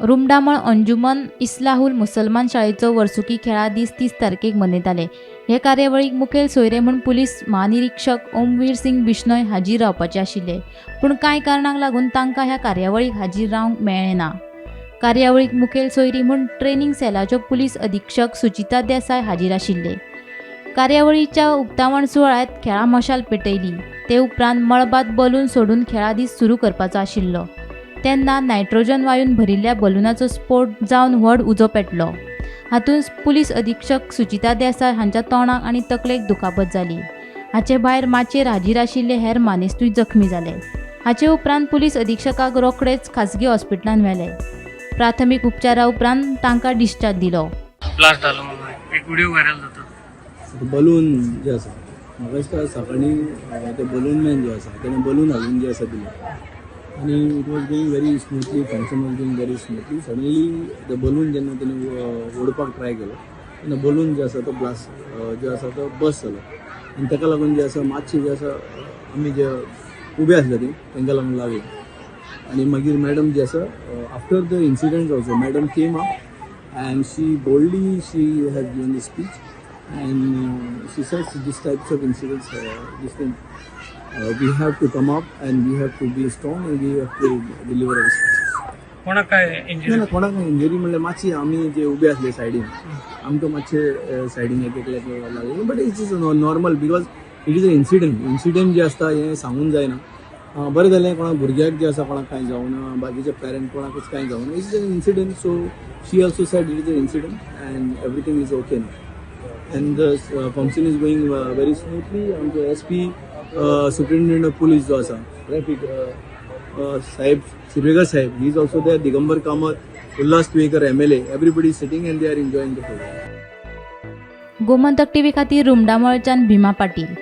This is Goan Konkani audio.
रुमडामळ अंजुमन इस्लाहुल मुसलमान शाळेचो वर्सुकी खेळा दीस 30 तारखेक मनयताले. हे कार्यावळीक मुखेल सोयरे म्हूण पुलीस म्हानिरिक्षक ओमवीर सिंग बिश्नोय हाजीर रावपाचे आशिल्ले, पूण कांय कारणांक लागून तांकां ह्या कार्यावळीक हाजीर रावंक मेळ्ळें ना. कार्यावळीक मुखेल सोयरी म्हूण ट्रेनिंग सेलाच्यो पुलीस अधीक्षक सुचिता देसाय हाजीर आशिल्ले. कार्यावळीच्या उक्तावण सुवाळ्यांत खेळा मशाल पेटयली. ते उपरांत मळबात बलून सोडून खेळा दीस सुरू करपाचो आशिल्लो, तेन्ना नायट्रोजन वायून भरिल्ल्या बलुनाचो स्फोट जावन व्हड उजो पेटलो. हातूंत पुलीस अधीक्षक सुचिता देसाय हांच्या तोंडाक आनी तकलेक दुखापत जाली. हाचे भायर माचयेर हाजीर आशिल्ले हेर मानेस्तूय जखमी जाले. हाचे उपरांत पुलीस अधीक्षकाक रोखडेच खाजगी हॉस्पिटलांत व्हेले. प्राथमीक उपचारा उपरांत तांकां डिस्चार्ज दिलो. ब्लास्ट जालो म्हणून एक व्हिडिओ व्हायरल जाता. बलून जे आसा, म्हाका दिसता सकाळीं ते बलून मॅन जो आसा, तेणें बलून हाडून जे आसा दिले आनी it was going very smoothly, function was going very smoothly. Suddenly the balloon जेन्ना तेणें ओडपाक ट्राय केलो तेन्ना बलून जे आसा तो ब्लास्ट जो आसा तो बस्ट जालो आनी ताका लागून जे आसा मातशें जे आसा आमी जे उबे आसले ती तांकां लागून लागलें. आनी मागीर मॅडम जे आसा, after the incident also madam came up and she boldly, she has given the speech and she says this types of incidents, this thing, we have to come up and we have to be strong and we have to deliver our speech. कोणाक काय ना. इंजरी? ना, कोणाक इंजरी म्हणल्यार मातशी आमी जे उबे आसले सायडीन, आमकां मातशे सायडीन एक एकल्याक लागले, but it's is normal because it is a incident. Incident जे आसता हें सांगून जायना. बरें जालें कोणाक भुरग्याक जे आसा कोणाक कांय जावना, बाकीचे पेरंट कोणाकूच कांय जावना. It's an incident, so she also said it is an incident and everything is okay now and the function is going very smoothly. आमचो एसपी, सुप्रिंटेंडंट ऑफ पुलीस जो आसा ट्रॅफिक साहेब, सिर्वेकर साहेब, he is also there. Digambar Kamat, Ulhas Tuyenkar MLA, everybody is sitting and they are enjoying the program. Gomantak TV खातीर रुमडामळच्यान भीमा पाटील.